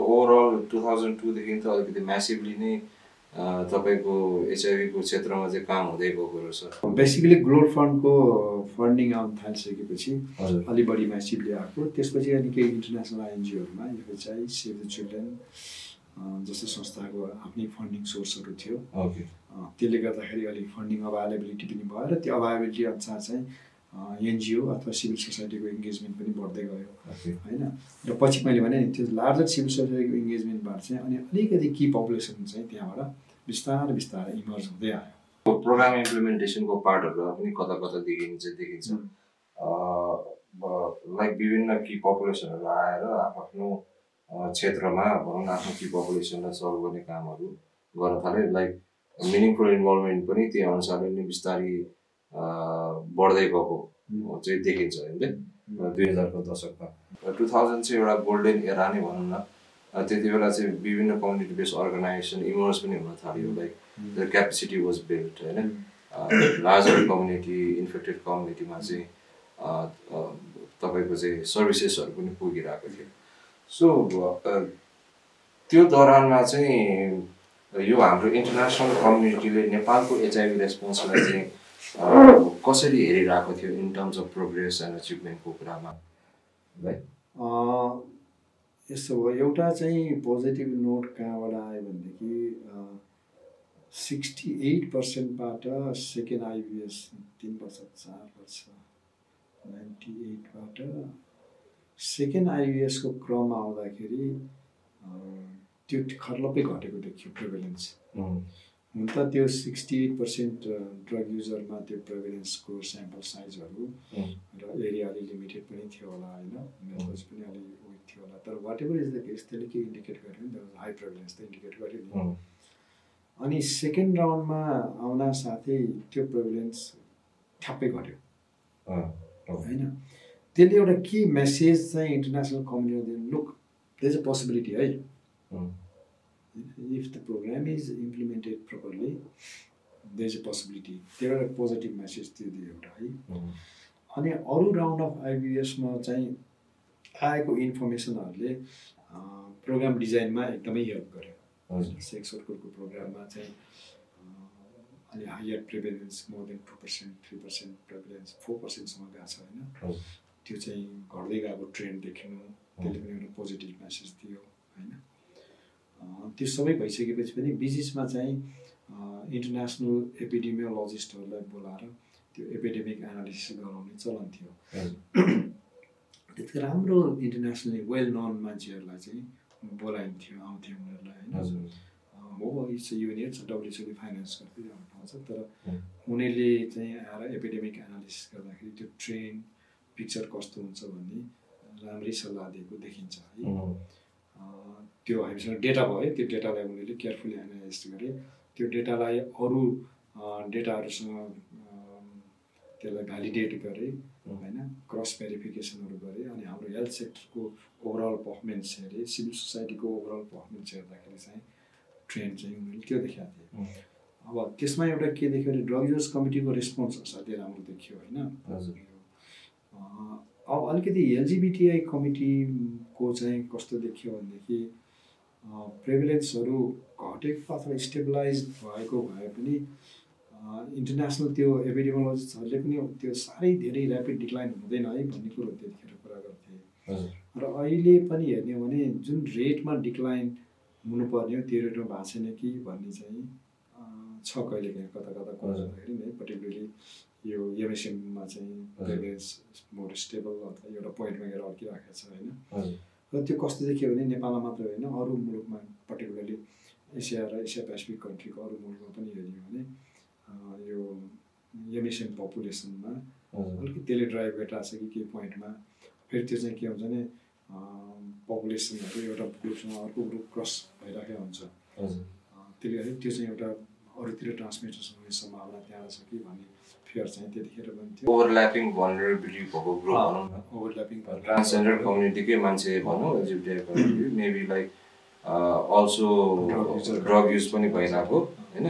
Overall 2002 देखि त अलिकति म्यासिभली नै तपाईको एचआईभी को क्षेत्रमा चाहिँ काम हुँदै गएको रहेछ। बेसिकली ग्लोबल फन्डको फन्डिङ आउन थालिसकेपछि अलि बढी म्यासिभली आएको, त्यसपछि अनि केही इन्टरनेसनल एनजिओहरूमा एफएचआई, सेभ द चिल्ड्रेन जस्तो संस्थाको आफ्नै फन्डिङ सोर्सहरू थियो। त्यसले गर्दाखेरि अलिक फन्डिङ अभाइलेबिलिटी पनि भयो र त्यो अभाइलेबिलिटी अनुसार चाहिँ एनजिओ अथवा सिभिल सोसाइटीको इङ्गेजमेन्ट पनि बढ्दै गयो होइन। र पछि मैले भने त्यो लार्जर सिभिल सोसाइटीको इङ्गेजमेन्टबाट चाहिँ अनि अलिकति की पपुलेसन चाहिँ त्यहाँबाट बिस्तारै बिस्तारै इमर्ज हुँदै आयो। प्रोग्राम इम्प्लिमेन्टेसनको पार्टहरू पनि कता कता देखिन्छ लाइक विभिन्न की पपुलेसनहरू आएर आफ्नो क्षेत्रमा भनौँ न आफ्नो की पपुलेसनलाई सल्भ गर्ने कामहरू गर्न थाले। लाइक मिनिङफुल इन्भल्भमेन्ट पनि त्यही अनुसारले नै बिस्तारै बढ्दै गएको चाहिँ देखिन्छ होइन। 2000को दशकमा 2000 चाहिँ एउटा गोल्डन एरा नै भनौँ न। त्यति बेला चाहिँ विभिन्न कम्युनिटी बेस्ड अर्गनाइजेसन इमर्ज पनि हुन थाल्यो। Like the capacity was build होइन। लार्जर कम्युनिटी इन्फेक्टेड कम्युनिटीमा चाहिँ तपाईँको चाहिँ सर्भिसेसहरू पनि पुगिरहेको थियो। सो त्यो दौरानमा चाहिँ यो हाम्रो इन्टरनेसनल कम्युनिटीले नेपालको एचआईभी रेस्पोन्सलाई चाहिँ कसरी हेरिरहेको थियो in terms of progress and अचिभमेन्टको कुरामा है? यस्तो हो, एउटा चाहिँ पोजिटिभ नोट कहाँबाट आयो भनेदेखि 68%बाट सेकेन्ड आइबिएस 3 वर्ष 4 वर्ष 98बाट सेकेन्ड आइबिएसको क्रम आउँदाखेरि त्यो खर्लप्पै घटेको देखियो प्रिभेलेन्स। हुन त त्यो 68% ड्रग युजरमा त्यो प्रिभेलेन्सको स्याम्पल साइजहरू र एरिया अलि लिमिटेड पनि थियो होला होइन, मेथड्स पनि अलि विक थियो होला। तर whatever is the case त्यसले के इन्डिकेट गर्यो नि, त्यो हाई प्रिभेलेन्स त इन्डिकेट गर्यो नि। अनि सेकेन्ड राउन्डमा आउन साथै त्यो प्रिभेलेन्स ठ्याप्पै घट्यो होइन। त्यसले एउटा के मेसेज चाहिँ इन्टरनेसनल कम्युनिटीमा look there is a possibility है, if the program is implemented properly there is a possibility। त्यो एउटा पोजिटिभ मेसेज त्यो दियो एउटा है। अनि अरू राउन्ड अफ आइबिएसमा चाहिँ आएको इन्फर्मेसनहरूले प्रोग्राम डिजाइनमा एकदमै हेल्प गर्यो। सेक्स वर्करको प्रोग्राममा चाहिँ अलि हायर प्रिभेलेन्स मोर देन 2% 3% प्रिभेलेन्स 4%सम्म गएको छ होइन। त्यो चाहिँ घट्दै गएको ट्रेन्ड देखिनु, त्यसले पनि एउटा पोजिटिभ मेसेज दियो होइन। त्यो सबै भइसकेपछि पनि बिचमा चाहिँ इन्टरनेसनल एपिडेमियोलोजिस्टहरूलाई बोलाएर त्यो एपिडेमिक एनालिसिस गराउने चलन थियो। त्यति राम्रो इन्टरनेसनली वेल नोन मान्छेहरूलाई चाहिँ बोलाइन्थ्यो, आउँथ्यो उनीहरूलाई होइन। हो इट्स युनिट छ, डब्ल्युएचओले फाइनेन्स गर्दै आउनु पाउँछ, तर उनीहरूले चाहिँ आएर एपिडेमिक एनालिसिस गर्दाखेरि त्यो ट्रेन पिक्चर कस्तो हुन्छ भन्ने राम्रै सल्लाह दिएको देखिन्छ है। त्यो हामीसँग डेटा भयो, त्यो डेटालाई उनीहरूले केयरफुली एनालाइज गरे, त्यो डेटालाई अरू डेटाहरूसँग त्यसलाई भ्यालिडेट गरे होइन, क्रस भेरिफिकेसनहरू गरे। अनि हाम्रो हेल्थ सेक्टरको ओभरअल पर्फर्मेन्स हेरे, सिभिल सोसाइटीको ओभरअल पर्फर्मेन्स हेर्दाखेरि चाहिँ ट्रेन्ड चाहिँ उनीहरूले त्यो देखाएको थिए। अब त्यसमा एउटा के देख्यो भने ड्रग युज कमिटीको रेस्पोन्स असाध्यै राम्रो देखियो होइन। अब अलिकति एलजिबिटिआई कमिटीको चाहिँ कस्तो देखियो भनेदेखि प्रिभिलेन्सहरू घटेको अथवा स्टेबलाइज भएको भए पनि इन्टरनेसनल त्यो एपिडेमियोलोजिस्टहरूले पनि त्यो साह्रै धेरै ऱ्यापिड डिक्लाइन हुँदैन है भन्ने कुरो त्यतिखेर कुरा गर्थे। र अहिले पनि हेर्ने हो भने जुन रेटमा डिक्लाइन हुनुपर्ने हो त्यो रेटमा भएको छैन कि भन्ने चाहिँ छ कहिलेकाहीँ कता कता कुरा गर्दाखेरि नै। पर्टिकुलरली यो एमएसएममा चाहिँ प्रिभिलेन्स मोर स्टेबल अथवा एउटा पोइन्टमा गएर अड्किराखेको छ होइन। र त्यो कस्तो देखियो भने नेपालमा मात्र होइन अरू मुलुकमा, पर्टिकुलरली एसिया र एसिया पेसिफिक कन्ट्रीको अरू मुलुकमा पनि हेर्ने हो भने यो एमएसएम पपुलेसनमा अलिकति त्यसले ड्राइभ गरिरहेको छ कि केही पोइन्टमा फेरि त्यो चाहिँ के हुन्छ भने पपुलेसनहरू एउटा ग्रुपसँग अर्को ग्रुप क्रस भइरहेको हुन्छ। त्यसले गर्दा त्यो चाहिँ एउटा अरूतिर ट्रान्समिटेसन हुने सम्भावना त्यहाँ छ कि भन्ने फियर चाहिँ त्यतिखेर पनि थियो। ओभरल्यापिङ भनरेबिलिटी भएको ग्रुप भनौँ न, ओभरल्यापिङ ट्रान्सजेन्डर कम्युनिटीकै मान्छे भनौँ, LGBTI community maybe like also drug use पनि भइरहेको होइन।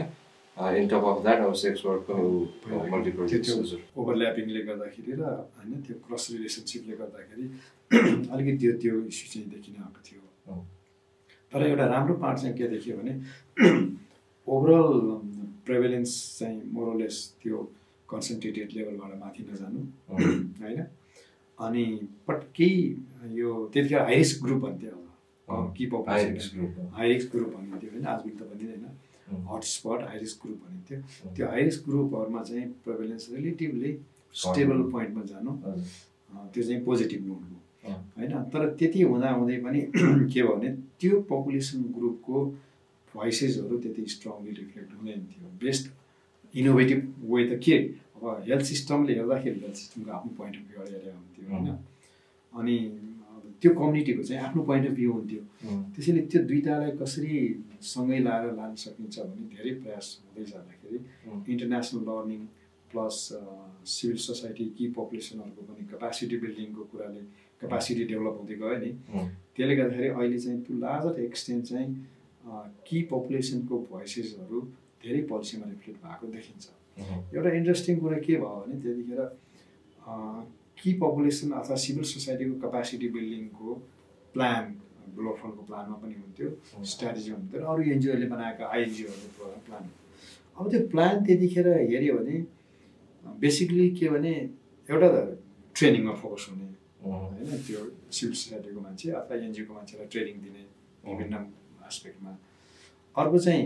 इन टप अफ द्याट अब सेक्स वर्क पनि मल्टिपल ओभरल्यापिङले गर्दाखेरि र होइन त्यो क्रस रिलेसनसिपले गर्दाखेरि अलिकति त्यो इस्यु चाहिँ देखिन आएको थियो। तर एउटा राम्रो पार्ट चाहिँ के देखियो भने ओभरअल प्रेभेलेन्स चाहिँ मोरलेस त्यो कन्सन्ट्रेटेड लेभलबाट माथि नजानु होइन। अनि बट केही यो त्यतिखेर हाइरिस्क ग्रुप भन्थ्यो अब कि पपुलेसन हाइरिस्क ग्रुप भनिन्थ्यो होइन, आजभोलि त भनिँदैन, हटस्पट हाइरिस्क ग्रुप भनिन्थ्यो। त्यो हाइरिस्क ग्रुपहरूमा चाहिँ प्रेभेलेन्स रिलेटिभली स्टेबल पोइन्टमा जानु त्यो चाहिँ पोजिटिभ नोट हो होइन। तर त्यति हुँदाहुँदै पनि के भयो भने त्यो पपुलेसन ग्रुपको भोइसेसहरू त्यति स्ट्रङली रिफ्लेक्ट हुँदैन थियो। बेस्ट इनोभेटिभ वे त के अब हेल्थ सिस्टमले हेर्दाखेरि हेल्थ सिस्टमको आफ्नो पोइन्ट अफ भ्यू हेरेर हुन्थ्यो होइन। अनि त्यो कम्युनिटीको चाहिँ आफ्नो पोइन्ट अफ भ्यू हुन्थ्यो। त्यसैले त्यो दुईटालाई कसरी सँगै लाएर लान सकिन्छ भने धेरै प्रयास हुँदै जाँदाखेरि international learning plus civil society कि पपुलेसनहरूको पनि क्यापासिटी बिल्डिङको कुराले क्यापासिटी डेभलप हुँदै गयो नि, त्यसले गर्दाखेरि अहिले चाहिँ त्यो लार्जर एक्सटेन्ट चाहिँ कि पपुलेसनको भोइसेसहरू धेरै पोलिसीमा रिफ्लेक्ट भएको देखिन्छ। एउटा इन्ट्रेस्टिङ कुरा के भयो भने त्यतिखेर कि पपुलेसन अथवा सिभिल सोसाइटीको क्यापासिटी बिल्डिङको प्लान ग्लोबल फन्डको प्लानमा पनि हुन्थ्यो, स्ट्राटेजी हुन्थ्यो, र अरू एनजिओहरूले बनाएका आइएनजिओहरूले प्लान। अब त्यो प्लान त्यतिखेर हेऱ्यो भने बेसिकली के भने एउटा त ट्रेनिङमा फोकस हुने होइन, त्यो सिभिल सोसाइटीको मान्छे अथवा एनजिओको मान्छेलाई ट्रेनिङ दिने विभिन्न एस्पेक्टमा। अर्को चाहिँ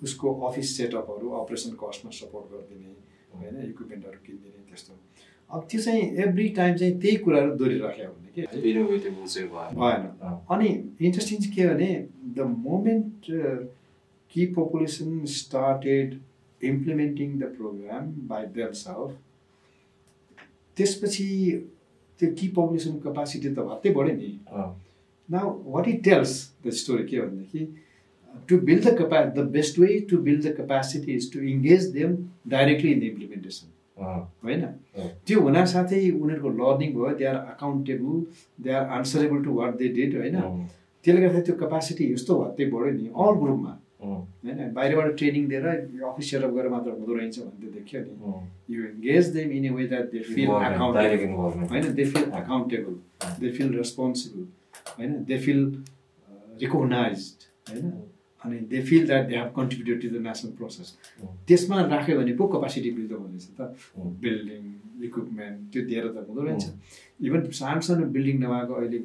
उसको अफिस सेटअपहरू अपरेसन कस्टमा सपोर्ट गरिदिने होइन, इक्विपमेन्टहरू किनिदिने त्यस्तो। अब त्यो चाहिँ एभ्री टाइम चाहिँ त्यही कुराहरू दोहोरिराख्यो भने के भएन। अनि इन्ट्रेस्टिङ चाहिँ के भने द मोमेन्ट कि population started implementing the program by themselves, त्यसपछि त्यो कि पपुलेसन क्यापासिटी त भत्तै बढ्यो नि। Now what it tells the story के भनेदेखि to build the best way to build the capacity is to engage them directly in the implementation होइन। त्यो हुन साथै उनीहरूको लर्निङ भयो, they are accountable, they are answerable to what they did होइन। त्यसले गर्दा त्यो क्यापासिटी यस्तो भत्तै बढ्यो नि अल ग्रुपमा होइन। बाहिरबाट ट्रेनिङ दिएर अफिस सेटअप गरेर मात्र हुँदो रहेछ भने त्यो देखियो नि। You engage them in a way that they feel accountable होइन, they feel accountable, they feel responsible होइन, दे फिल रिकगनाइज्ड होइन, अनि they feel that they have contributed to the national process. त्यसमा राख्यो भने पो क्यापासिटी बिल्ड हुँदैछ त। बिल्डिङ इक्विपमेन्ट त्यो दिएर त हुँदो रहेछ। इभन सानो सानो बिल्डिङ नभएको अहिले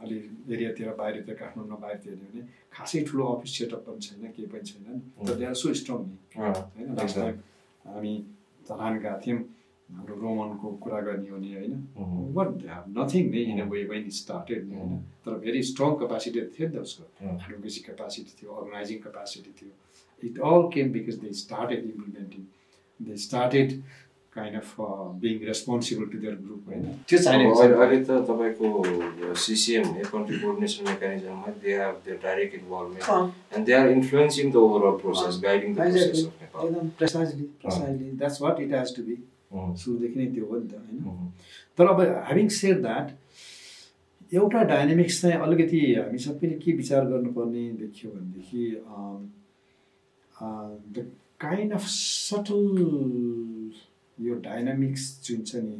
अलि एरियातिर बाहिरतिर काठमाडौँ बाहिरतिर हेऱ्यो भने खासै ठुलो अफिस सेटअप पनि छैन, केही पनि छैन, तर दे आर सो स्ट्रङ नि होइन। लास्ट टाइम हामी धरान गएको थियौँ, हाम्रो रोमनको कुरा गर्ने हो नि होइन, वाट दे हेभ नथिङ नै in a way when started नि होइन, तर भेरी स्ट्रङ क्यापासिटी थियो नि त उसको, एडभोकेसी क्यापासिटी थियो, अर्गनाइजिङ क्यापासिटी थियो। It all came because they started implementing, they started kind of being responsible to their group होइन। त्यो चाहिने अहिले त तपाईँको सिसिएमले कन्ट्री कोअर्डिनेसन मेकानिजममा they have their direct involvement and they are influencing the overall process, guiding the process of Nepal. एकदम precisely that's what it has to be. सुरुदेखि नै त्यो हो नि त होइन। तर अब ह्याभिङ सेड द्याट एउटा डाइनामिक्स चाहिँ अलिकति हामी सबैले के विचार गर्नुपर्ने देखियो भनेदेखि द काइन्ड अफ सटल यो डाइनामिक्स जुन छ नि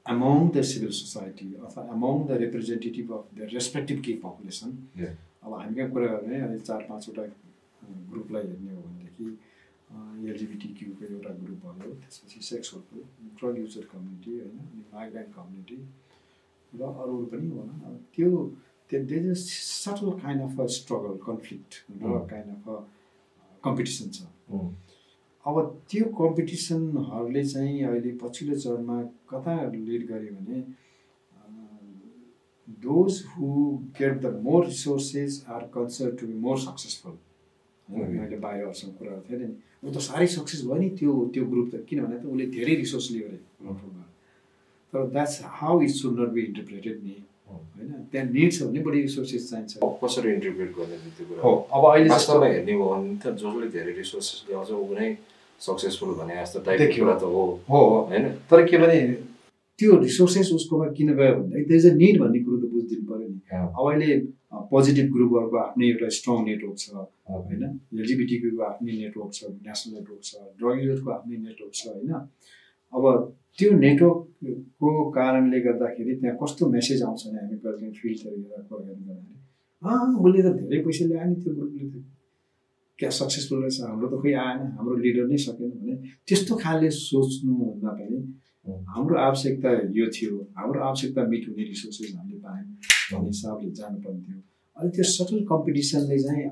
अमङ द सिभिल सोसाइटी अथवा among the representative of the respective के पपुलेसन। अब हामी कहाँ कुरा गर्ने अहिले 4-5वटा ग्रुपलाई हेर्ने हो भनेदेखि एलजिबिटीक्यूको एउटा ग्रुप भयो, त्यसपछि sex worker, drug user community होइन, अनि माइग्रेन्ट कम्युनिटी र अरू पनि भनौँ न। त्यो there is subtle kind of a struggle, conflict र काइन्ड अफ अ कम्पिटिसन छ। अब त्यो कम्पिटिसनहरूले चाहिँ अहिले पछिल्लो चरणमा कता लिड गर्यो भने those who get the more resources are considered to be more successful. मैले बाहिरहरूसँग कुरा गर्थेँ नि, ऊ त साह्रै सक्सेस भयो नि त्यो ग्रुप त, किनभने त उसले धेरै रिसोर्स लियो अरे ग्रुपमा। तर that's how it should not be interpreted नि होइन। त्यहाँ निड छ भने बढी रिसोर्सेस चाहिन्छ। कसरी इन्टरप्रेट गर्ने त्यो कुरा हो। अब अहिले वास्तवमा हेर्ने हो भने त जसले धेरै रिसोर्सेस ल्याउँछ ऊ नै सक्सेसफुल भने जस्तो टाइपको कुरा त हो होइन। तर के भने त्यो रिसोर्सेस उसकोमा किन गयो भन्दाखेरि देयर इज अ निड भन्ने कुरो त बुझिदिनु पऱ्यो नि। अब अहिले पोजिटिभ ग्रुपहरूको आफ्नै एउटा स्ट्रङ नेटवर्क छ होइन, एलजिबिटीको आफ्नै नेटवर्क छ, नेसनल नेटवर्क छ, ड्रग युजरको आफ्नै नेटवर्क छ होइन। अब त्यो नेटवर्कको कारणले गर्दाखेरि त्यहाँ कस्तो मेसेज आउँछ भने हामी कहिले फिल्डतिर गएर प्रोग्राम गर्दाखेरि उसले त धेरै पैसा ल्यायो नि त्यो ग्रुपले त क्या सक्सेसफुल रहेछ हाम्रो त खोइ आएन हाम्रो लिडर नै सकेन भने त्यस्तो खाले सोच्नुभन्दा पनि हाम्रो आवश्यकता यो थियो हाम्रो आवश्यकता मिट हुने रिसोर्सेस हामीले पायौँ भन्ने हिसाबले जानुपर्ने थियो अहिले त्यो सटल कम्पिटिसनले चाहिँ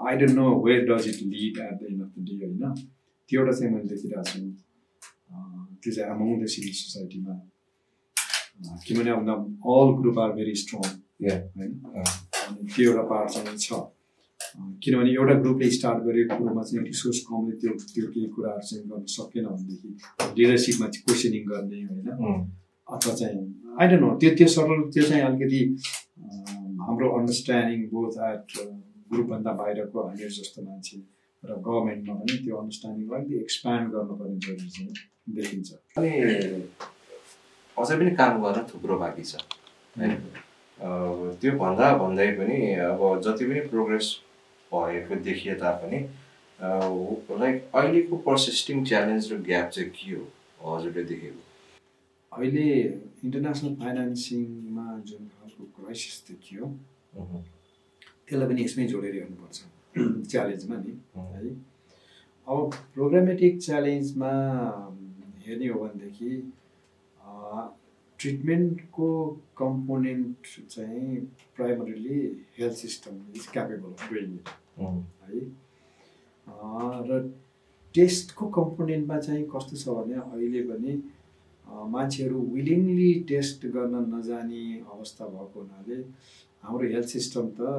I don't know where does it lead at the end of the day होइन त्यो एउटा चाहिँ मैले देखिरहेको छु त्यो चाहिँ अमङ द सिभिल सोसाइटीमा किनभने all group are very strong होइन त्यो एउटा पार्ट चाहिँ छ किनभने एउटा ग्रुपले स्टार्ट गरेको कुरोमा चाहिँ रिसोर्स कमले त्यो केही कुराहरू चाहिँ गर्न सकेन भनेदेखि लिडरसिपमा चाहिँ क्वेसनिङ गर्ने होइन अथवा चाहिँ आई डोन्ट नो त्यो सरल त्यो चाहिँ अलिकति हाम्रो अन्डरस्ट्यान्डिङ बोथ एट ग्रुपभन्दा बाहिरको हामीहरू जस्तो मान्छे र गभर्मेन्टमा पनि त्यो अन्डरस्ट्यान्डिङलाई अलिकति एक्सप्यान्ड गर्नुपर्ने जरुरी चाहिँ देखिन्छ अनि अझै पनि काम गर्न थुप्रो बाँकी छ होइन त्यो भन्दै पनि अब जति पनि प्रोग्रेस भएको देखिए तापनि लाइक अहिलेको पर्सिस्टिङ च्यालेन्ज र ग्याप चाहिँ के हो हजुरले देखेको अहिले इन्टरनेसनल फाइनेन्सिङमा जुन खालको क्राइसिस देखियो त्यसलाई पनि यसमै जोडेर हेर्नुपर्छ च्यालेन्जमा नि है अब प्रोग्रामेटिक च्यालेन्जमा हेर्ने हो भनेदेखि ट्रिटमेन्टको कम्पोनेन्ट चाहिँ primarily health system is capable of doing it है र टेस्टको कम्पोनेन्टमा चाहिँ कस्तो छ भने अहिले पनि मान्छेहरू विलिङली टेस्ट गर्न नजाने अवस्था भएको हुनाले हाम्रो हेल्थ सिस्टम त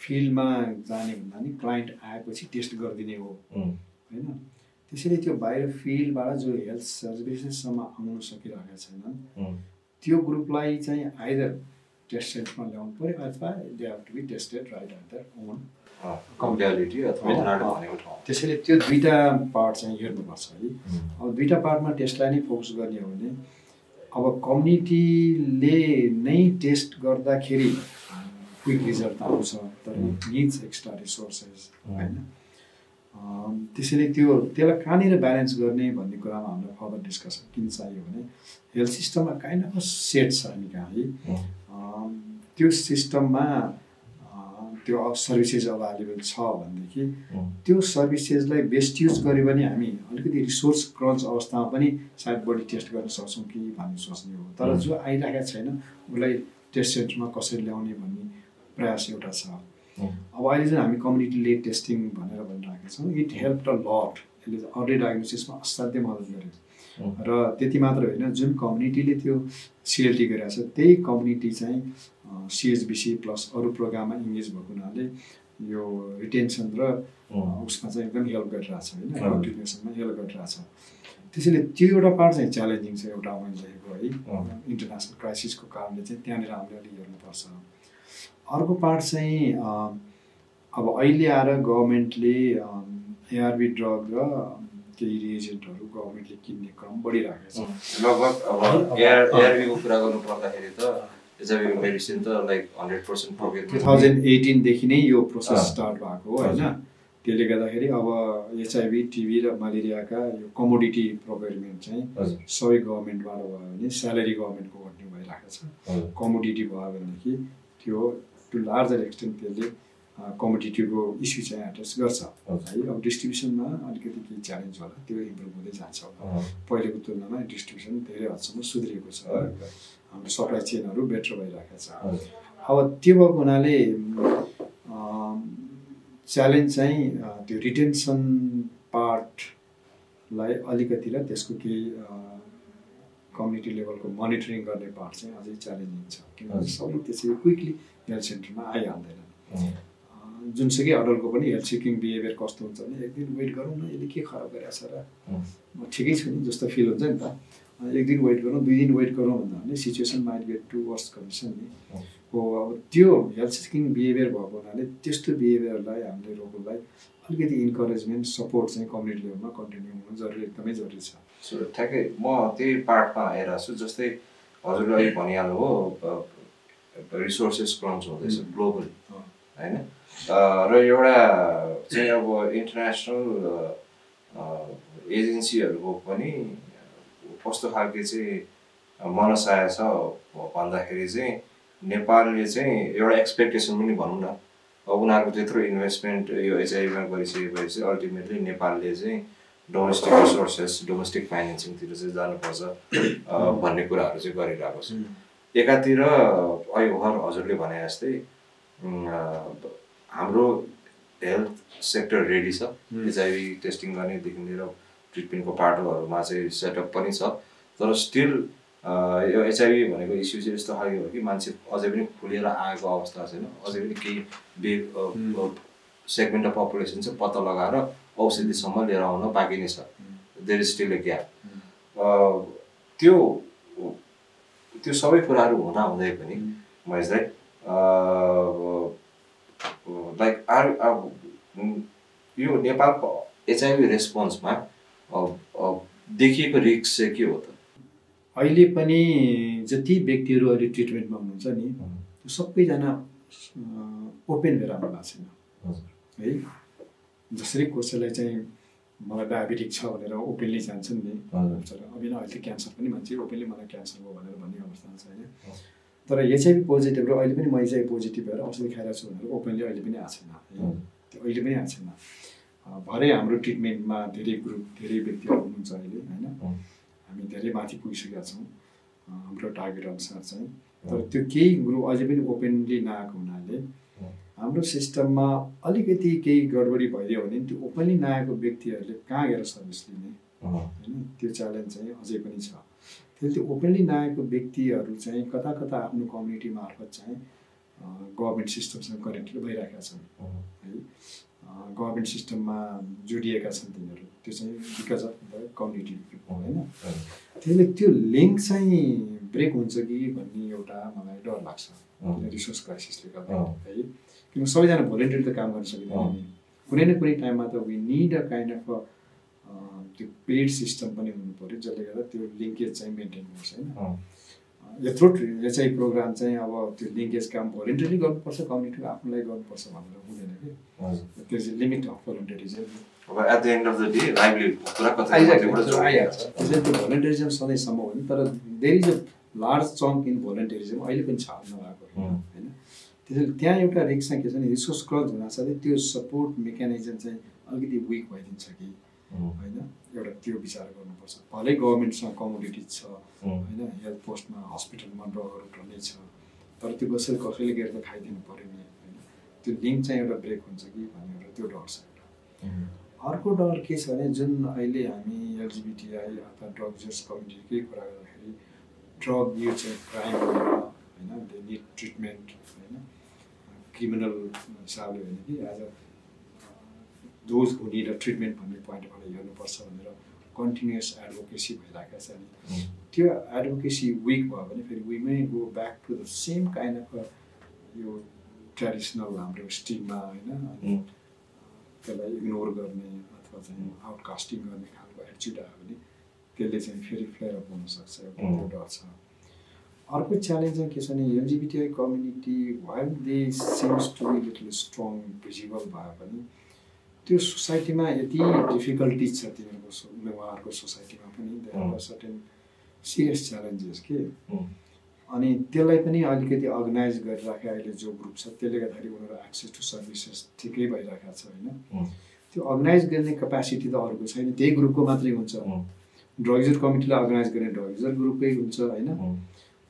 फिल्डमा जाने भन्दा नि क्लाइन्ट आएपछि टेस्ट गरिदिने हो होइन त्यसैले त्यो बाहिर फिल्डबाट जो हेल्थ सर्भिसेससम्म आउन सकिरहेका छैनन् त्यो ग्रुपलाई चाहिँ आइदर टेस्ट सेन्टरमा ल्याउनु पऱ्यो अथवा they have to be tested right at their own municipality अथवा त्यसैले त्यो दुईवटा पार्ट चाहिँ हेर्नुपर्छ है अब दुईवटा पार्टमा टेस्टलाई नै फोकस गर्ने हो भने अब कम्युनिटीले नै टेस्ट गर्दाखेरि क्विक रिजल्ट आउँछ तर निड्स एक्स्ट्रा रिसोर्सेस होइन त्यसैले त्यसलाई कहाँनिर ब्यालेन्स गर्ने भन्ने कुरामा हामीलाई फर्दर डिस्कसन किन चाहियो भने हेल्थ सिस्टममा काइन्ड अफ सेट छ हामी कहाँ है त्यो सिस्टममा त्यो सर्भिसेस अभाइलेबल छ भनेदेखि त्यो सर्भिसेसलाई बेस्ट युज गऱ्यो भने हामी अलिकति रिसोर्स क्रन्च अवस्थामा पनि सायद बढी टेस्ट गर्न सक्छौँ कि भन्ने सोच्ने हो तर जो आइरहेको छैन उसलाई टेस्ट सेन्टरमा कसरी ल्याउने भन्ने प्रयास एउटा छ अब अहिले चाहिँ हामी कम्युनिटी टेस्टिङ भनेर भनिरहेका छौँ इट हेल्प अ लट यसले अर्ली डायग्नोसिसमा असाध्यै मद्दत गर्यो र त्यति मात्र होइन जुन कम्युनिटीले त्यो सिएलटी गरेको छ त्यही कम्युनिटी चाहिँ सिएचबिसी प्लस अरू प्रोग्राममा इङ्गेज भएको हुनाले यो रिटेन्सन र उसमा चाहिँ एकदम हेल्प गरिरहेछ होइन कन्टिन्युसनमा हेल्प गरिरहेछ त्यसैले त्यो एउटा पार्ट चाहिँ च्यालेन्जिङ छ एउटा मैले देखेको है इन्टरनेसनल क्राइसिसको कारणले चाहिँ त्यहाँनिर हामीले अलिक हेर्नुपर्छ अर्को पार्ट चाहिँ अब अहिले आएर गभर्मेन्टले एआरबी ड्रग र केही रिएजेन्टहरू गभर्मेन्टले किन्ने क्रम बढिरहेको छ लगभग अब एआरबीको कुरा गर्नु पर्दाखेरि त एचआइभी मेडिसिन त लाइक 100% प्रोग्रेस 2018 देखि नै यो प्रोसेस स्टार्ट भएको हो होइन त्यसले गर्दाखेरि अब एचआइभी टिबी र मलेरियाका यो कमोडिटी प्रोक्योरमेन्ट चाहिँ सबै गभर्मेन्टबाट भयो भने स्यालेरी गभर्मेन्टको कन्टिन्यू भइरहेको छ कमोडिटी भयो भनेदेखि त्यो टु लार्जर एक्सटेन्ट त्यसले कमोडिटीको इस्यु चाहिँ एड्रेस गर्छ है अब डिस्ट्रिब्युसनमा अलिकति केही च्यालेन्ज होला त्यो इम्प्रुभ हुँदै जान्छ पहिलेको तुलनामा डिस्ट्रिब्युसन धेरै हदसम्म सुध्रिएको छ हाम्रो सप्लाई चेनहरू बेटर भइरहेको छ अब त्यो भएको हुनाले च्यालेन्ज चाहिँ त्यो रिटेन्सन पार्टलाई अलिकति र त्यसको केही कम्युनिटी लेभलको मोनिटरिङ गर्ने पार्ट चाहिँ अझै च्यालेन्जिङ छ किनभने सबै त्यसरी क्विकली हेल्थ सेन्टरमा आइहाल्दैनन् जुनसुकै अडल्टको पनि हेल्थ सिकिङ बिहेभियर कस्तो हुन्छ भने एक दिन वेट गरौँ न यसले के खराब गरेछ र म ठिकै छु नि जस्तो फिल हुन्छ नि त एक दिन वेट गरौँ 2 दिन वेट गरौँ भन्दा भने situation might get to worse condition नि हो अब त्यो हेल्थ सिकिङ बिहेभियर भएको हुनाले त्यस्तो बिहेभियरलाई हामीले रोक्नलाई अलिकति इन्करेजमेन्ट सपोर्ट चाहिँ कम्युनिटी लेभलमा कन्टिन्यू हुनु जरुरी एकदमै जरुरी छ सो ठ्याक्कै म त्यही पार्टमा आइरहेको छु जस्तै हजुरले अहिले भनिहाल्नु हो रिसोर्सेस क्रन्च हुँदैछ ग्लोबल होइन र एउटा चाहिँ अब इन्टरनेसनल एजेन्सीहरूको पनि कस्तो खालके चाहिँ मनसाय छ भन्दाखेरि चाहिँ नेपालले चाहिँ एउटा एक्सपेक्टेसन पनि भनौँ न, उनीहरूको त्यत्रो इन्भेस्टमेन्ट यो एचआइभीमा गरिसकेपछि अल्टिमेटली नेपालले चाहिँ डोमेस्टिक रिसोर्सेस डोमेस्टिक फाइनेन्सिङतिर चाहिँ जानुपर्छ भन्ने कुराहरू चाहिँ गरिरहेको छ। एकातिर अहिले हजुरले भने जस्तै हाम्रो हेल्थ सेक्टर रेडी छ, एचआइभी टेस्टिङ गर्नेदेखि लिएर ट्रिटमेन्टको पाटोहरूमा चाहिँ सेटअप पनि छ, तर स्टिल यो एचआइभी भनेको इस्यु चाहिँ यस्तो खालको हो कि मान्छे अझै पनि खुलेर आएको अवस्था छैन, अझै पनि केही सेगमेन्ट अफ पपुलेसन चाहिँ पत्ता लगाएर औषधिसम्म लिएर आउन बाँकी नै छ। There is still a gap. त्यो सबै कुराहरू हुँदा हुँदै पनि महेशलाई लाइक यो नेपालको एचआइभी रेस्पोन्समा देखिएको रिस्क चाहिँ के हो त? अहिले पनि जति व्यक्तिहरू अहिले ट्रिटमेन्टमा हुनुहुन्छ नि त्यो सबैजना ओपन भएर आउनु भएको छैन है। जसरी कसैलाई चाहिँ मलाई डायबिटिक छ भनेर ओपनली जान्छन् नि, अब अहिले क्यान्सर पनि मान्छे ओपनली मलाई क्यान्सर हो भनेर भन्ने अवस्था छ होइन। तर एचआइभी पोजिटिभ र अहिले पनि म एचआइभी पोजिटिभ भएर औषधि खाइरहेको छु भनेर ओपनली अहिले पनि आएको छैन, त्यो अहिले पनि आएको छैन। भरे हाम्रो ट्रिटमेन्टमा धेरै ग्रुप धेरै व्यक्तिहरू हुनुहुन्छ अहिले होइन, हामी धेरै माथि पुगिसकेका छौँ हाम्रो टार्गेट अनुसार चाहिँ। तर त्यो केही ग्रुप अझै पनि ओपनली नआएको हुनाले हाम्रो सिस्टममा अलिकति केही गडबडी भइदियो भने त्यो ओपनली नआएको व्यक्तिहरूले कहाँ गएर सर्भिस लिने होइन, त्यो च्यालेन्ज चाहिँ अझै पनि छ। त्यसले त्यो ओपनली नआएको व्यक्तिहरू चाहिँ कता कता आफ्नो कम्युनिटी मार्फत चाहिँ गभर्मेन्ट सिस्टमसँग कनेक्टेड भइरहेका छन् है, गभर्मेन्ट सिस्टममा जोडिएका छन् तिनीहरू, त्यो चाहिँ बिकज अफ द कम्युनिटी होइन। त्यसले त्यो लिङ्क चाहिँ ब्रेक हुन्छ कि भन्ने एउटा मलाई डर लाग्छ रिसोर्स क्राइसिसले गर्दा है। किन सबैजना भोलिन्टियर त काम गर्न सकिँदैन नि, कुनै न कुनै टाइममा त we need a kind of त्यो पेड सिस्टम पनि हुनु पऱ्यो जसले गर्दा त्यो लिङ्केज चाहिँ मेन्टेन होस् होइन। यत्रो एचआइभी प्रोग्राम चाहिँ अब त्यो लिङ्केज काम भोलिन्टियरली गर्नुपर्छ, कम्युनिटीको आफ्नोलाई गर्नुपर्छ भनेर हुँदैन कि, त्यो चाहिँ लिमिट अफ भोलिन्टियरिजम। अब at the end of the day livelihood कुरा कतै आइहाल्छ। त्यसैले त्यो भोलिन्टियरिजम सधैँसम्म हो नि, तर there is a large chunk in volunteerism अहिले पनि छ नभएको होइन। त्यसैले त्यहाँ एउटा रिस्क चाहिँ के छ भने रिसोर्स क्रच हुनासाथै त्यो सपोर्ट मेकानिजम चाहिँ अलिकति विक भइदिन्छ कि होइन, एउटा त्यो विचार गर्नुपर्छ। भलै गभर्मेन्टसँग कमोडिटी छ होइन, हेल्थ पोस्टमा हस्पिटलमा ड्रगहरू ढल्ने छ, तर त्यो कसैले गएर त खाइदिनु पऱ्यो नि होइन, त्यो लिङ्क चाहिँ एउटा ब्रेक हुन्छ कि भन्ने एउटा त्यो डर छ एउटा। अर्को डर के छ भने जुन अहिले हामी एलजिबिटिआई अथवा ड्रग युजर्स कम्युनिटीकै कुरा गर्दाखेरि ड्रग युज चाहिँ क्राइम होइन, दे निड ट्रिटमेन्ट होइन, क्रिमिनल हिसाबले होइन कि as a those who need a treatment भन्ने पोइन्टबाट हेर्नुपर्छ भनेर कन्टिन्युस एडभोकेसी भइरहेको छ नि। त्यो एडभोकेसी विक भयो भने फेरि we may go back to the same kind of यो ट्रेडिसनल हाम्रो स्टिगमा होइन, त्यसलाई इग्नोर गर्ने अथवा चाहिँ आउटकास्टिङ गर्ने खालको एटिच्युड आयो भने त्यसले चाहिँ फेरि फ्लेयर अप हुनसक्छ, त्यो डर छ। अर्को च्यालेन्ज चाहिँ के छ भने LGBTI community while they seems to be little strong visible भए पनि त्यो सोसाइटीमा यति डिफिकल्टिज छ तिनीहरूको उहाँहरूको सोसाइटीमा पनि there are certain serious challenges के, अनि त्यसलाई पनि अलिकति अर्गनाइज गरिराखे अहिले जो ग्रुप छ त्यसले गर्दाखेरि उनीहरू एक्सेस टु सर्भिसेस ठिकै भइरहेको छ होइन। त्यो अर्गनाइज गर्ने क्यापासिटी त अरूको छैन, त्यही ग्रुपको मात्रै हुन्छ। ड्रग युजर कमिटीलाई अर्गनाइज गर्ने ड्रग युजर ग्रुपकै हुन्छ होइन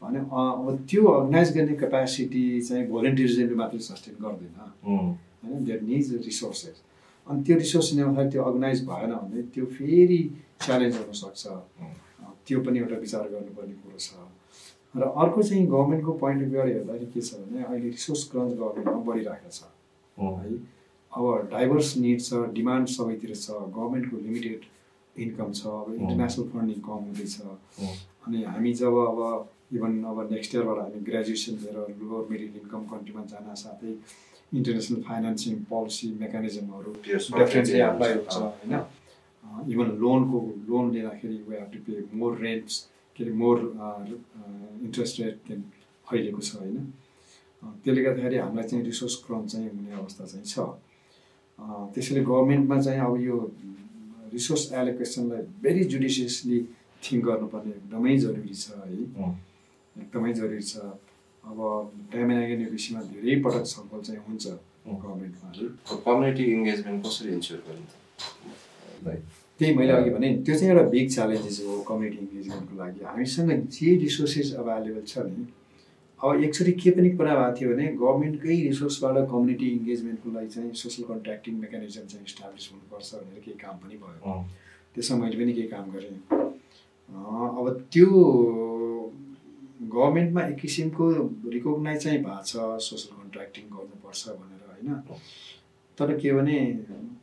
भने अब त्यो अर्गनाइज गर्ने क्यापासिटी चाहिँ भोलिन्टियरिजमले मात्रै सस्टेन गर्दैन होइन, देयर निड्स रिसोर्सेस। अनि त्यो रिसोर्स नभए त्यो अर्गनाइज भएन भने त्यो फेरि च्यालेन्ज हुनसक्छ, त्यो पनि एउटा विचार गर्नुपर्ने कुरो छ। र अर्को चाहिँ गभर्मेन्टको पोइन्ट अफ भ्यूबाट हेर्दाखेरि के छ भने अहिले रिसोर्स क्रन्च गभर्मेन्टमा बढिरहेको छ है। अब डाइभर्स निड छ, डिमान्ड सबैतिर छ, गभर्मेन्टको लिमिटेड इन्कम छ, अब इन्टरनेसनल फन्डिङ कम हुँदैछ। अनि हामी जब अब इभन अब नेक्स्ट इयरबाट हामी ग्रेजुएसन लिएर लोवर मिडल इन्कम कन्ट्रीमा जान साथै इन्टरनेसनल फाइनेन्सिङ पोलिसी मेकानिजमहरू डेफिनेटली एप्लाई हुन्छ होइन। इभन लोन लिँदाखेरि we have to pay more rents, के अरे मोर इन्ट्रेस्ट रेट देन अहिलेको छ होइन। त्यसले गर्दाखेरि हामीलाई चाहिँ रिसोर्स क्रन्च चाहिँ हुने अवस्था चाहिँ छ। त्यसैले गभर्मेन्टमा चाहिँ अब यो रिसोर्स एलोकेसनलाई भेरी जुडिसियसली थिङ्क गर्नुपर्ने एकदमै जरुरी छ है, एकदमै जरुरी छ। अब टाइम विषयमा धेरै पटक छलफल चाहिँ हुन्छ गभर्मेन्टमा है। कम्युनिटी इन्गेजमेन्ट कसरी इन्स्योर गरिन्छ? त्यही मैले अघि भने त्यो चाहिँ एउटा बिग च्यालेन्जेस हो कम्युनिटी इन्गेजमेन्टको लागि। हामीसँग जे रिसोर्सेस एभाइलेबल छ नि, अब एकचोटि के पनि कुरा भएको थियो भने गभर्मेन्टकै रिसोर्सबाट कम्युनिटी इन्गेजमेन्टको लागि चाहिँ सोसल कन्ट्र्याक्टिङ मेकानिजम चाहिँ इस्टाब्लिस हुनुपर्छ भनेर केही काम पनि भयो। त्यसमा मैले पनि केही काम गरेँ। अब त्यो गभर्मेन्टमा एक किसिमको रिकगनाइज चाहिँ भएको छ सोसल कन्ट्र्याक्टिङ गर्नुपर्छ भनेर होइन। तर के भने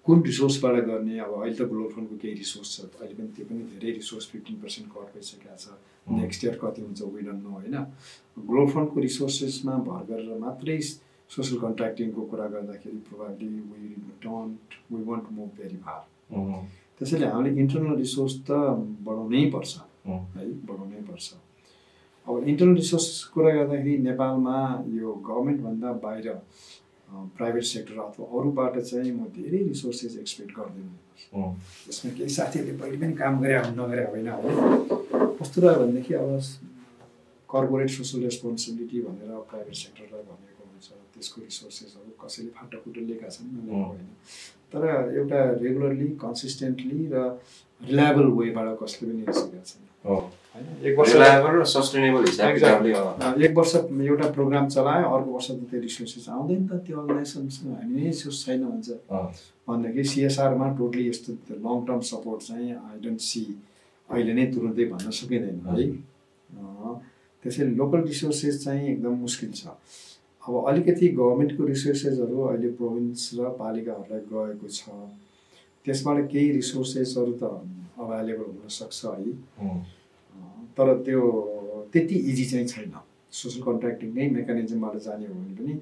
कुन रिसोर्सबाट गर्ने? अब अहिले त ग्लोबल फन्डको केही रिसोर्स छ, अहिले पनि त्यो पनि धेरै रिसोर्स 15% कट भइसकेको छ। नेक्स्ट इयर कति हुन्छ वी डोन्ट नो होइन। ग्लोबल फन्डको रिसोर्सेसमा भर गरेर मात्रै सोसल कन्ट्र्याक्टिङको कुरा गर्दाखेरि probably we won't to move very far. त्यसैले हामीले इन्टरनल रिसोर्स त बढाउनै पर्छ है, बढाउनै पर्छ। अब इन्टरनल रिसोर्स कुरा गर्दाखेरि नेपालमा यो गभर्मेन्टभन्दा बाहिर प्राइभेट सेक्टर अथवा अरूबाट चाहिँ म धेरै रिसोर्सेस एक्सपेक्ट गर्दिनँ। यसमा केही साथीहरूले पहिले पनि काम गरे नगरे होइन है। कस्तो रह्यो भनेदेखि अब कर्पोरेट सोसल रेस्पोन्सिबिलिटी भनेर प्राइभेट सेक्टरलाई भनेको हुन्छ, त्यसको रिसोर्सेसहरू कसैले फाटाफुटो लिएका छन् नलिएको होइन। तर एउटा रेगुलरली कन्सिस्टेन्टली र रिलायबल वेबाट कसले पनि हेरिसकेका छैन होइन। एक वर्ष एउटा प्रोग्राम चलायो, अर्को वर्ष त त्यो रिसोर्सेस आउँदैन त त्यो अर्गनाइजेसनसँग हामी नै रिसोर्स छैन भन्छ भन्दाखेरि सिएसआरमा टोटली यस्तो लङ टर्म सपोर्ट चाहिँ आई डोन्ट सी अहिले नै तुरुन्तै भन्न सकिँदैन है। त्यसैले लोकल रिसोर्सेस चाहिँ एकदम मुस्किल छ। अब अलिकति गभर्मेन्टको रिसोर्सेसहरू अहिले प्रोभिन्स र पालिकाहरूलाई गएको छ, त्यसबाट केही रिसोर्सेसहरू त अभाइलेबल हुनसक्छ है। तर त्यो त्यति इजी चाहिँ छैन। सोसल कन्ट्र्याक्टिङ नै मेकानिजमबाट जाने हो भने पनि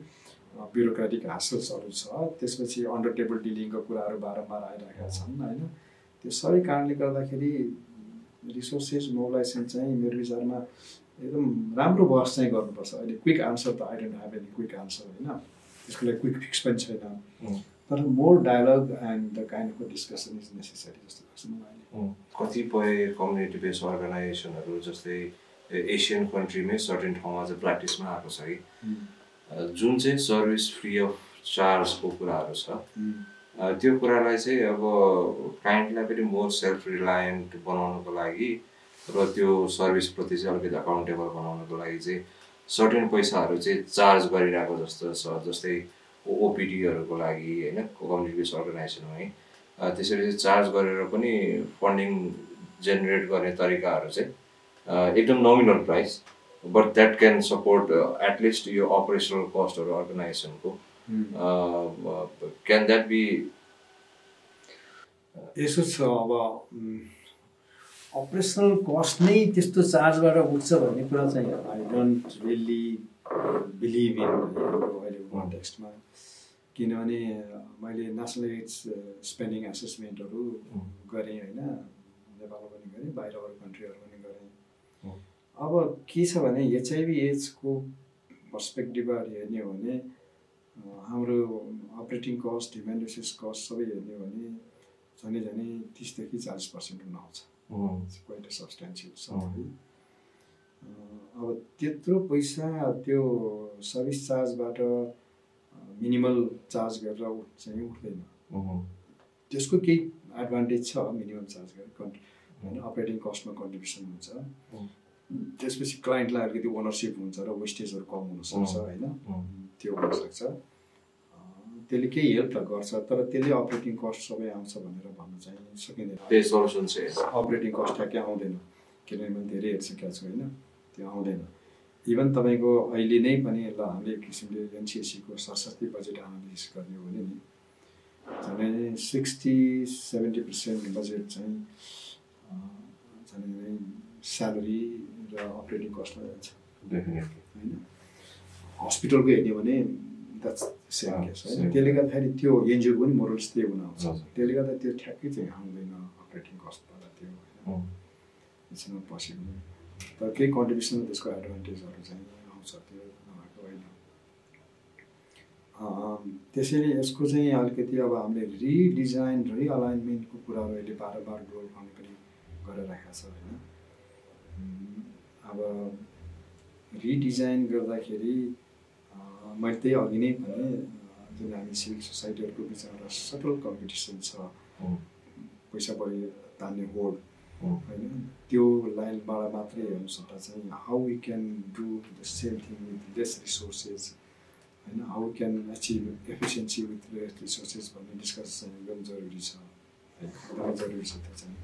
ब्युरोक्रेटिक हासल्सहरू छ, त्यसपछि अन्डर टेबल डिलिङको कुराहरू बारम्बार आइरहेका छन् होइन। त्यो सबै कारणले गर्दाखेरि रिसोर्सेस मोबिलाइजेसन चाहिँ मेरो विचारमा एकदम राम्रो बहस चाहिँ गर्नुपर्छ। अहिले क्विक आन्सर त I don't have any quick answer होइन, त्यसको लागि क्विक फिक्स पनि छैन। तर more dialogue and the kind of discussion is necessary जस्तो लाग्छ मलाई। कतिपय कम्युनिटी बेस्ड अर्गनाइजेसनहरू जस्तै एसियन कन्ट्रीमै सर्टेन ठाउँमा चाहिँ प्र्याक्टिसमा आएको छ कि जुन चाहिँ सर्भिस फ्री अफ चार्जको कुराहरू छ, त्यो कुरालाई चाहिँ अब क्लाइन्टलाई पनि मोर सेल्फ रिलायन्ट बनाउनको लागि र त्यो सर्भिसप्रति चाहिँ अलिकति अकाउन्टेबल बनाउनको लागि चाहिँ सर्टेन पैसाहरू चाहिँ चार्ज गरिरहेको जस्तो छ। जस्तै ओपिडीहरूको लागि होइन, कम्युनिटी बेस्ड अर्गनाइजेसनमा है, त्यसरी चाहिँ चार्ज गरेर पनि फन्डिङ जेनेरेट गर्ने तरिकाहरू चाहिँ एकदम nominal price but that can support at least यो अपरेसनल कस्टहरू अर्गनाइजेसनको क्यान द्याट बी यसो छ। अब अपरेसनल कस्ट नै त्यस्तो चार्जबाट उठ्छ भन्ने कुरा चाहिँ I don't really believe in अहिले कन्टेक्स्टमा। किनभने मैले नेसनल एज स्पेन्डिङ एसेसमेन्टहरू गरेँ होइन, नेपालमा पनि गरेँ, बाहिर अरू कन्ट्रीहरू पनि गरेँ। अब के छ भने एचआइभी एड्सको पर्सपेक्टिभबाट हेर्ने हो भने हाम्रो operating cost, human resource cost सबै हेर्ने हो भने झनै 30 देखि 40% हुन आउँछ। क्वाइट सब्सटेन्सियल छ है। अब त्यत्रो पैसा त्यो सर्भिस चार्जबाट मिनिमल चार्ज गरेर चाहिँ उठ्दैन। त्यसको केही एडभान्टेज छ, मिनिमम चार्ज गरेर होइन, अपरेटिङ कस्टमा कन्ट्रिब्युसन हुन्छ, त्यसपछि क्लाइन्टलाई अलिकति ओनरसिप हुन्छ र वेस्टेजहरू कम हुनसक्छ होइन, त्यो हुनसक्छ। त्यसले केही हेल्प त गर्छ, तर त्यसले अपरेटिङ कस्ट सबै आउँछ भनेर भन्न चाहिँ सकिँदैन। अपरेटिङ कस्ट ठ्याक्कै आउँदैन, किनभने मैले धेरै हेरिसकेको छु होइन, त्यो आउँदैन। इभन तपाईँको अहिले नै पनि ल हामीले एक किसिमले एनसिएसीको सरस्वती बजेट एनालिसिस गर्ने हो भने नि झन् 60-70% बजेट चाहिँ झन् स्यालेरी र अपरेटिङ कस्टमा जान्छ होइन। हस्पिटलको हेर्ने भने द्याट्स सेम केस होइन। त्यसले गर्दाखेरि त्यो एनजिओको पनि मोरल स्टे हुन आउँछ, त्यसले गर्दा त्यो ठ्याक्कै चाहिँ आउँदैन अपरेटिङ कस्टबाट त्यो होइन, इट्स नट पोसिबल। तर केही कन्ट्रिब्युसन त्यसको एडभान्टेजहरू चाहिँ आउँछ, त्यो नभएको होइन। त्यसैले यसको चाहिँ अलिकति अब हामीले रिडिजाइन रिअलाइनमेन्टको कुराहरू अहिले बारम्बार गोल गर्ने पनि गरिरहेको छ होइन। अब रिडिजाइन गर्दाखेरि मैले त्यही अघि नै भने जुन हामी सिभिल सोसाइटीहरूको बिचमा एउटा सटल कम्पिटिसन छ, पैसा बढी तान्ने होड होइन, त्यो लाइनबाट मात्रै हेर्नु सक्दा चाहिँ how we can do the same thing with less resources होइन, how can achieve efficiency with less resources भन्ने डिस्कस चाहिँ एकदम जरुरी छ, एकदमै जरुरी छ त्यो चाहिँ।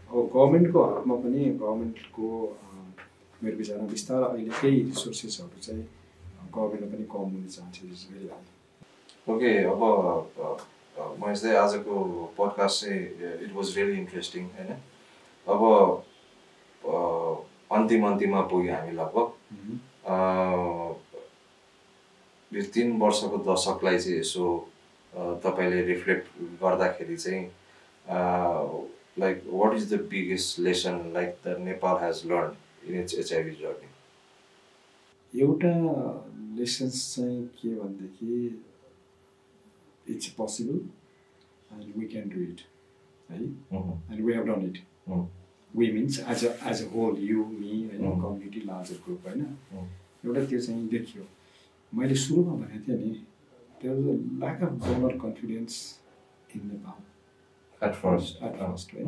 अब गभर्मेन्टको हातमा पनि गभर्मेन्टको मेरो विचारमा बिस्तारै अहिले केही रिसोर्सेसहरू चाहिँ गभर्मेन्टमा पनि कम हुने चान्सेस भेरी हाई। ओके, अब मैले चाहिँ आजको पडकास्ट चाहिँ इट वाज रियली इन्ट्रेस्टिङ होइन। अब अन्तिममा पुग्यो हामी लगभग। यो 3 वर्षको दशकलाई चाहिँ यसो तपाईँले रिफ्लेक्ट गर्दाखेरि चाहिँ like what is the biggest lesson like the Nepal has learn in its HIV journey? एउटा लेसन्स चाहिँ के भनेदेखि it's possible and we can do it है, and we have done it. We means as a whole, you me होइन, community larger group होइन। एउटा त्यो चाहिँ देखियो। मैले सुरुमा भनेको थिएँ नि, there was a lack of donor confidence in Nepal at first होइन।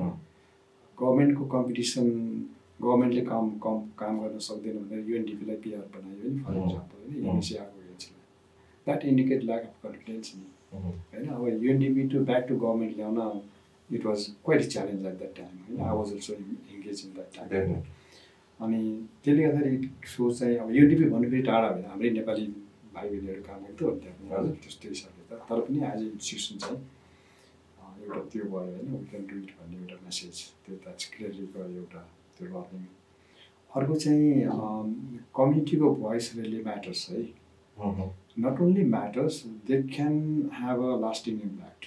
गभर्मेन्टको कम्पिटिसन, गभर्मेन्टले काम गर्न सक्दैन भनेर युएनडिपीलाई पिआर बनायो नि फर इक्जाम्पल होइन, युएनसिआरको एजेन्सीलाई। That indicate lack of confidence नि होइन। अब UNDP to back to government ल्याउन it was quite a challenge at that time होइन। I was also engage in that time. अनि त्यसले गर्दाखेरि सो चाहिँ अब युएनडिपी भन्नु फेरि टाढा होइन, हाम्रै नेपाली भाइ बहिनीहरू काम गर्थ्यो त्यहाँ पनि त्यस्तो हिसाबले त, तर पनि एज ए इन्स्टिट्युसन चाहिँ एउटा त्यो भयो होइन, वी क्यान डु इट भन्ने एउटा मेसेज, त्यो द्याट्स क्लियरली गयो एउटा त्यो लर्निङ। अर्को चाहिँ कम्युनिटीको भोइस रियली म्याटर्स है। Not only matters, they can have a lasting impact.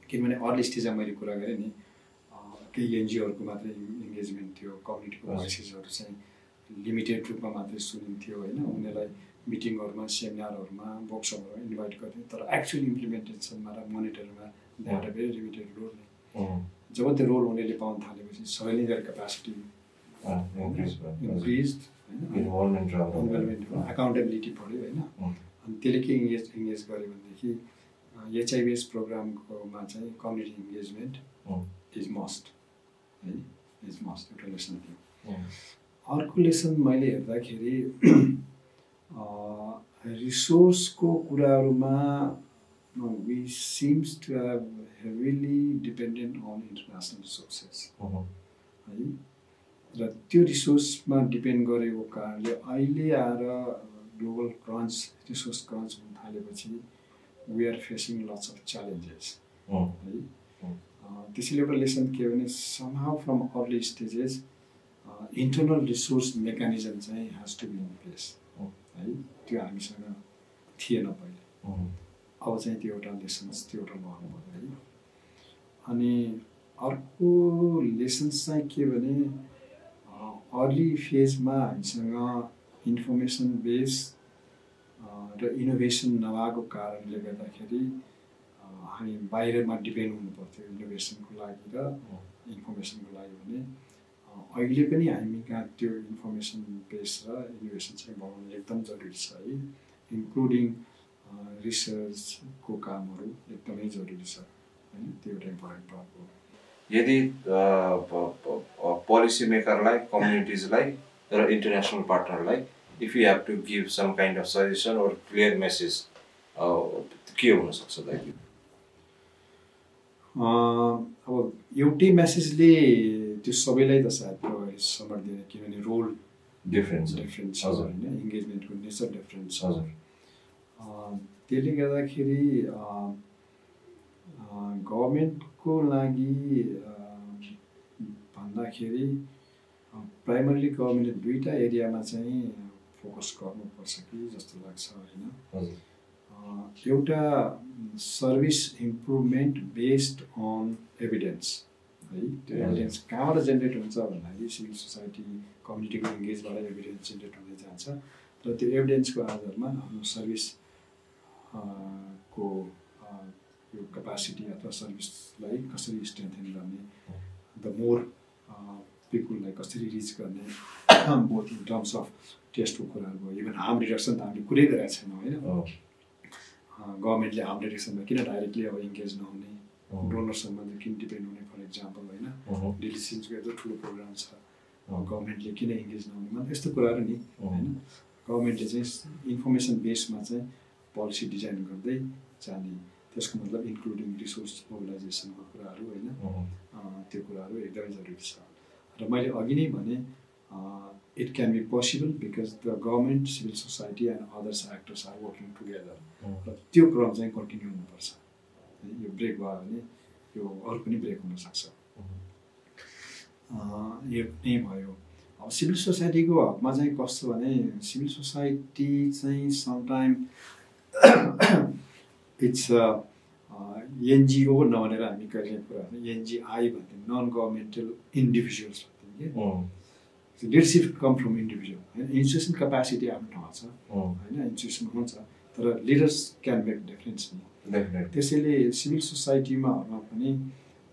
किनभने अर्ली स्टेजमा मैले कुरा गरेँ नि, केही एनजिओहरूको मात्रै इङ्गेजमेन्ट थियो, कम्युनिटीको भोइसेसहरू चाहिँ लिमिटेड रूपमा मात्रै सुनिन्थ्यो होइन। उनीहरूलाई मिटिङहरूमा, सेमिनारहरूमा, वर्कसपहरूमा इन्भाइट गर्थ्यो, तर एक्चुअल इम्प्लिमेन्टेसनमा र मोनिटरमा they had a very limited role नै। जब त्यो रोल उनीहरूले पाउन थालेपछि सबैले देयर क्यापासिटी इन्क्रिज होइन, एकाउन्टेबिलिटी बढ्यो होइन। अनि त्यसले के इङ्गेज गर्यो भनेदेखि एचआइभिएस प्रोग्रामकोमा चाहिँ कम्युनिटी इङ्गेजमेन्ट इज मस्ट है, इज मस्ट एउटा लेसन थियो। अर्को लेसन मैले हेर्दाखेरि रिसोर्सको कुराहरूमा we seems to have heavily dependent on international resources है। र त्यो रिसोर्समा डिपेन्ड गरेको कारणले अहिले आएर ग्लोबल क्रन्च, रिसोर्स क्रन्च हुन थालेपछि we are facing lots of challenges है। त्यसैले एउटा लेसन के भने somehow from early stages internal resource mechanism चाहिँ has to be in place है। त्यो हामीसँग थिएन पहिले, अब चाहिँ त्यो एउटा लेसन्स, त्यो एउटा लर्न भयो है। अनि अर्को लेसन्स चाहिँ के भने अर्ली फेजमा हामीसँग इन्फर्मेसन बेस र इनोभेसन नभएको कारणले गर्दाखेरि हामी बाहिरमा डिपेन्ड हुनु पर्थ्यो इनोभेसनको लागि र इन्फर्मेसनको लागि भने अहिले पनि हामी कहाँ त्यो इन्फर्मेसन बेस र इनोभेसन चाहिँ बनाउनु एकदम जरुरी छ है। इन्क्लुडिङ रिसर्चको कामहरू एकदमै जरुरी छ होइन, त्यो एउटा इम्पोर्टेन्ट पार्ट हो। यदि पोलिसी मेकरलाई, कम्युनिटिजलाई र इन्टरनेसनल पार्टनरलाई if you have to give some kind of suggestion or clear message के हुनसक्छ लाइक? अब एउटै मेसेजले त्यो सबैलाई त सायद प्रभावित समर्दैन, किनभने रोल डिफ्रेन्ट छ होइन, इङ्गेजमेन्टको नेचर डिफ्रेन्ट छ। त्यसले गर्दाखेरि गभर्मेन्टको लागि भन्दाखेरि प्राइमरीली गभर्मेन्टले दुईवटा एरियामा चाहिँ फोकस गर्नुपर्छ कि जस्तो लाग्छ होइन। एउटा service improvement based on evidence है। त्यो एभिडेन्स कहाँबाट जेनेरेट हुन्छ भन्दाखेरि सिभिल सोसाइटी, कम्युनिटीको इङ्गेजबाट एभिडेन्स जेनेरेट हुँदै जान्छ। र त्यो एभिडेन्सको आधारमा आफ्नो सर्भिस को यो क्यापासिटी अथवा सर्भिसलाई कसरी स्ट्रेन्थेन गर्ने, द मोर पिपुललाई कसरी रिच गर्ने, बोथ इन टर्म्स अफ टेस्टको कुराहरू भयो, इभन हार्म रिडक्सन त हामीले कुरै गरेका छैनौँ होइन। गभर्मेन्टले हार्म रिडक्सनमा किन डाइरेक्टली अब इङ्गेज नहुने, डोनरसँग किन डिपेन्ड हुने फर इक्जाम्पल होइन, डिलिसिन्सको यत्रो ठुलो प्रोग्राम छ, गभर्मेन्टले किन इङ्गेज नहुने, मतलब यस्तो कुराहरू नि होइन। गभर्मेन्टले चाहिँ इन्फर्मेसन बेसमा चाहिँ पोलिसी डिजाइन गर्दै जाने, त्यसको मतलब इन्क्लुडिङ रिसोर्स मोबिलाइजेसनको कुराहरू होइन, त्यो कुराहरू एकदमै जरुरी छ। र मैले अघि नै भने it can be possible because the government, civil society and others actors are working together. र त्यो क्रम चाहिँ कन्टिन्यू हुनुपर्छ। यो ब्रेक भयो भने यो अरू पनि ब्रेक हुनसक्छ। यो नै भयो। अब सिभिल सोसाइटीको हकमा चाहिँ कस्तो भने, सिभिल सोसाइटी चाहिँ समटाइम इट्स एनजिओ नभनेर हामी कहिले कुरा एनजिआई भन्थ्यौँ, नन गभर्मेन्टल इन्डिभिजुअल्स भन्थ्यौँ कि। लिडरसिप कम फ्रम इन्डिभिजुअल होइन। इन्स्टिट्युसन क्यापासिटी आफ्नो ठाउँमा छ होइन, इन्स्टिट्युसन हुन्छ, तर लिडर्स क्यान मेक डिफरेन्स नि। त्यसैले सिभिल सोसाइटीमाहरूमा पनि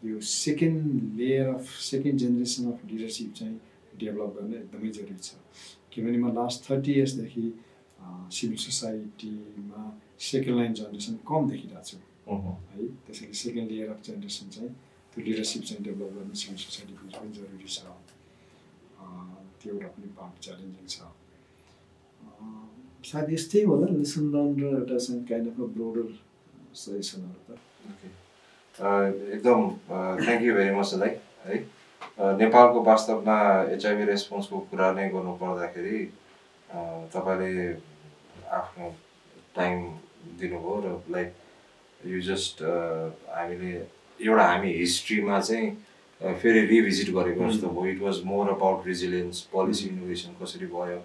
यो सेकेन्ड जेनेरेसन अफ लिडरसिप चाहिँ डेभलप गर्न एकदमै जरुरी छ। किनभने म लास्ट 30 इयर्सदेखि सिभिल सोसाइटीमा सेकेन्ड लाइन जेनेरेसन कम देखिरहेको छु है। त्यसैले सेकेन्ड लेयर अफ जेनेरेसन चाहिँ त्यो लिडरसिप चाहिँ डेभलप गर्न सिभिल सोसाइटीको पनि जरुरी छ। त्यो एउटा पनि पार्ट च्यालेन्जिङ छ। सायद यस्तै होला लेसन लर्न र एउटा चाहिँ काइन्ड अफ अ ब्रोडर सजेसनहरू त। एकदम थ्याङ्क यू भेरी मच दाइ है। नेपालको वास्तवमा एचआइभी रेस्पोन्सको कुरा नै गर्नु पर्दाखेरि तपाईँले आफ्नो टाइम दिनुभयो र लाइक यु जस्ट हामी हिस्ट्रीमा चाहिँ फेरि रिभिजिट गरेको जस्तो भयो। It was more about resilience, policy innovation कसरी भयो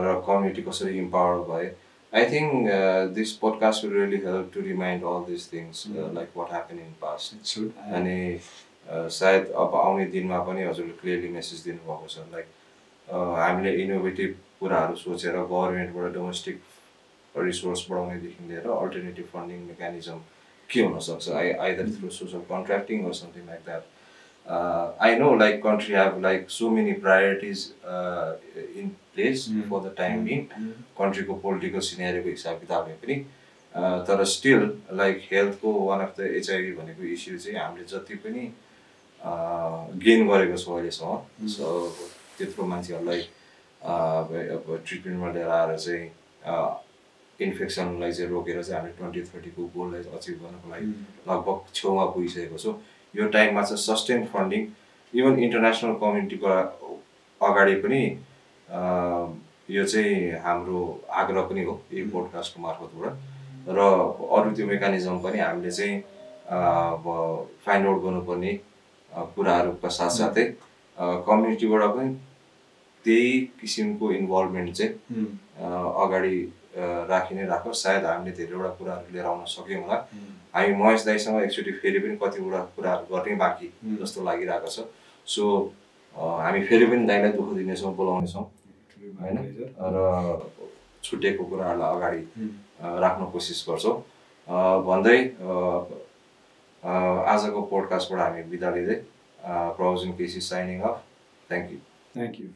र कम्युनिटी कसरी इम्पावर भयो। I think this podcast will really help to remind all these things like what happened in past. अनि सायद अब आउने दिनमा पनि हजुरले क्लियरली मेसेज दिनुभएको छ लाइक हामीले इनोभेटिभ कुराहरू सोचेर गभर्मेन्टबाट डोमेस्टिक रिसोर्स बढाउनेदेखि लिएर अल्टरनेटिभ फन्डिङ मेकानिजम के हुनसक्छ, either through social contracting or something like that. I know like country have like so many priorities in place for the time being. Country को political scenario को हिसाब किताबले पनि तर still like health को one of the HIV भनेको issue चाहिँ हामीले जति पनि गेन गरेको छौँ अहिलेसम्म। सो त्यत्रो मान्छेहरूलाई अब ट्रिटमेन्टमा लिएर आएर चाहिँ इन्फेक्सनलाई चाहिँ रोकेर चाहिँ हामीले 2030 को गोललाई अचिभ गर्नको लागि लगभग छेउमा पुगिसकेको छौँ। यो टाइममा चाहिँ सस्टेन फन्डिङ इभन इन्टरनेसनल कम्युनिटीको अगाडि पनि यो चाहिँ हाम्रो आग्रह पनि हो यही पोडकास्टको मार्फतबाट। र अरू त्यो मेकानिजम पनि हामीले चाहिँ फाइन्ड आउट गर्नुपर्ने कुराहरूका साथसाथै कम्युनिटीबाट पनि त्यही किसिमको इन्भल्भमेन्ट चाहिँ अगाडि राखिनै राखोस्। सायद हामीले धेरैवटा कुराहरू लिएर आउन सक्यौँ होला। हामी महेश दाइसँग एकचोटि फेरि पनि कतिवटा कुराहरू गर्नै बाँकी जस्तो लागिरहेको छ। सो हामी फेरि पनि दाइलाई दुःख दिनेछौँ, बोलाउनेछौँ होइन, र छुटेको कुराहरूलाई अगाडि राख्न कोसिस गर्छौँ भन्दै आजको पोडकास्टबाट हामी बिदा लिँदै Prabhujan KC signing off. Thank you.